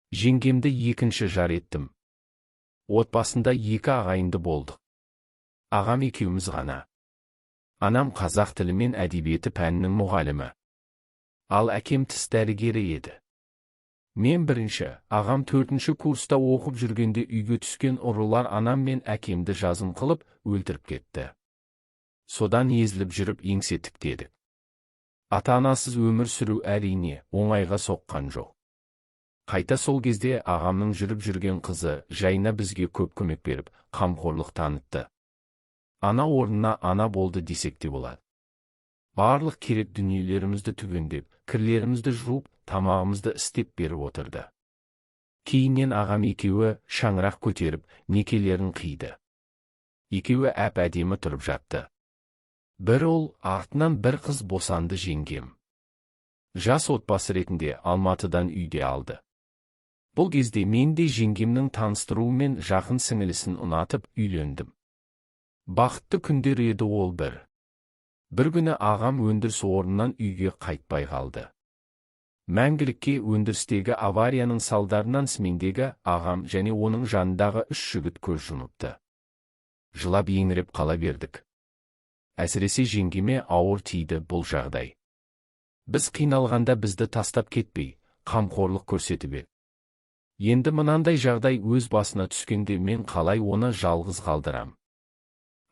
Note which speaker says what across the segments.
Speaker 1: Жеңгемді екінші жар еттім. Отбасында екі ағайынды болдық. Ағам екеуміз ғана. Анам қазақ тілі мен әдебиеті пәнінің мұғалімі. Ал әкем тіс дәрігері еді. Мен бірінші, ағам төртінші курста оқып жүргенде үйге түскен ұрылар анам мен әкемді жазым қылып, өлтіріп кетті. Содан езіліп жүріп еңсе тіктедік. Ата-анасыз өмір сүру әрине оңайға соққан жоқ. Қайта сол кезде ағамның жүріп жүрген қызы Жайна бізге көп көмек беріп, қамқорлық танытты. Ана орнына ана болды десек те болады. Барлық керек дүниелерімізді түгендеп, кірлерімізді жуып, тамағымызды істеп беріп отырды. Кейіннен ағам екеуі шаңырақ көтеріп, некелерін қиды. Екеуі әп-әдемі тұрып жатты. Бір ұл, артынан бір қыз босанды жеңгем. Жас отбасы ретінде Алматыдан үйде алды. Бұл кезде мен де жеңгемнің таныстыруымен жақын сіңілісін ұнатып үйлендім. Бақытты күндер еді ол бір. Бір күні ағам өндіріс орнынан үйге қайтпай қалды. Мәңгілікке өндірістегі аварияның салдарынан смендегі ағам және оның жанындағы үш жігіт көз жұмыпты. Жылап еңіреп қала бердік. Әсіресе жеңгеме ауыр тиді бұл жағдай. Біз қиналғанда бізді тастап кетпей, қамқорлық көрсетіп еді. Енді мынандай жағдай өз басына түскенде мен қалай оны жалғыз қалдырам?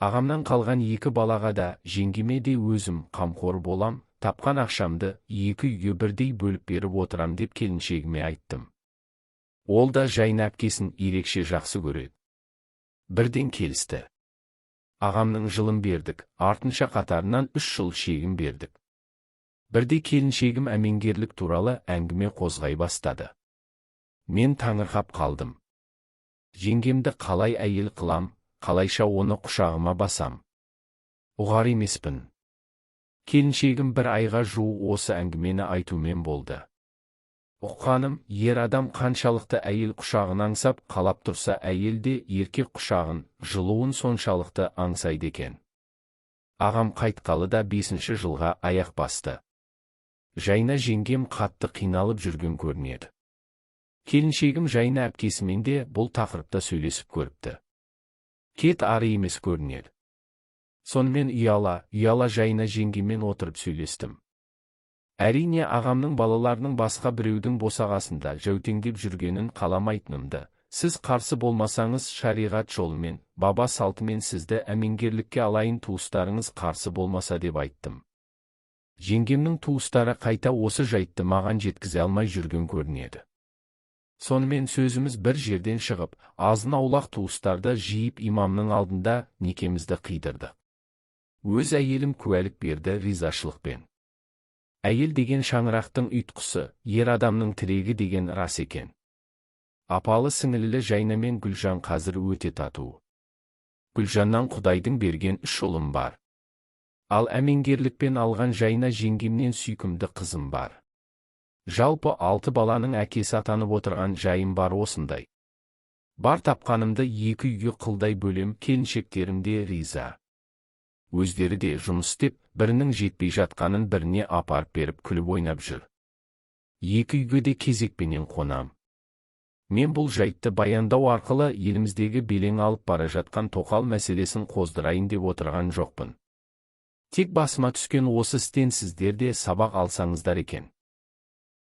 Speaker 1: Ағамнан қалған екі балаға да, жеңгеме де өзім қамқор болам, тапқан ақшамды екі үйге бірдей бөліп беріп отырам деп келіншегіме айттым. Ол да Жайна әпкесін ерекше жақсы көреді. Бірден келісті. Ағамның жылын бердік, артынша қатарынан 3 жыл шегін бердік. Бірде келіншегім әмеңгерлік туралы әңгіме қозғай бастады. Мен таңырқап қалдым. Жеңгемді қалай әйел қылам, қалайша оны құшағыма басам? Ұғар емеспін. Келіншегім бір айға жуық осы әңгімені айтумен болды. Ұққаным, ер адам қаншалықты әйел құшағын аңсап, қалап тұрса, әйел де еркек құшағын, жылуын соншалықты аңсайды екен. Ағам қайтқалы да 5 жылға аяқ басты. Жайна жеңгем қатты қиналып жүрген көрінеді. Келіншегім Жайна әпкесімен де бұл тақырыпта сөйлесіп көріпті. Кет ары емес көрінеді. Сонымен ұяла Жайна жеңгемен отырып сөйлестім. Әрине ағамның балаларының басқа біреудің босағасында жәутеңдеп жүргенін қаламайтынымды, сіз қарсы болмасаңыз шариғат жолымен, баба салтымен сізді әмеңгерлікке алайын, туыстарыңыз қарсы болмаса деп айттым. Жеңгемнің туыстары қайта осы жайтты маған жеткізе алмай жүрген көрінеді. Сонымен сөзіміз бір жерден шығып, азын аулақ туыстарды жиып имамның алдында некемізді қидырды. Өз әйелім куәлік берді ризашылықпен. Әйел деген шаңырақтың ұйтқысы, ер адамның тірегі деген рас екен. Апалы сіңілілі Жайна мен Гүлжан қазір өте тату. Гүлжаннан Құдайдың берген 3 ұлым бар. Ал әмеңгерлікпен алған Жайна жеңгемнен сүйкімді қызым бар. Жалпы 6 баланың әкесі атанып отырған жайым бар осындай. Бар тапқанымды екі үйге қылдай бөлем, келіншектерім де риза. Өздері де жұмыс істеп, бірінің жетпей жатқанын біріне апарып беріп күліп ойнап жүр. Екі үйге де кезекпенен қонам. Мен бұл жайтты баяндау арқылы еліміздегі белең алып бара жатқан тоқал мәселесін қоздырайын деп отырған жоқпын. Тек басыма түскен осы істен сіздер де сабақ алсаңыздар екен.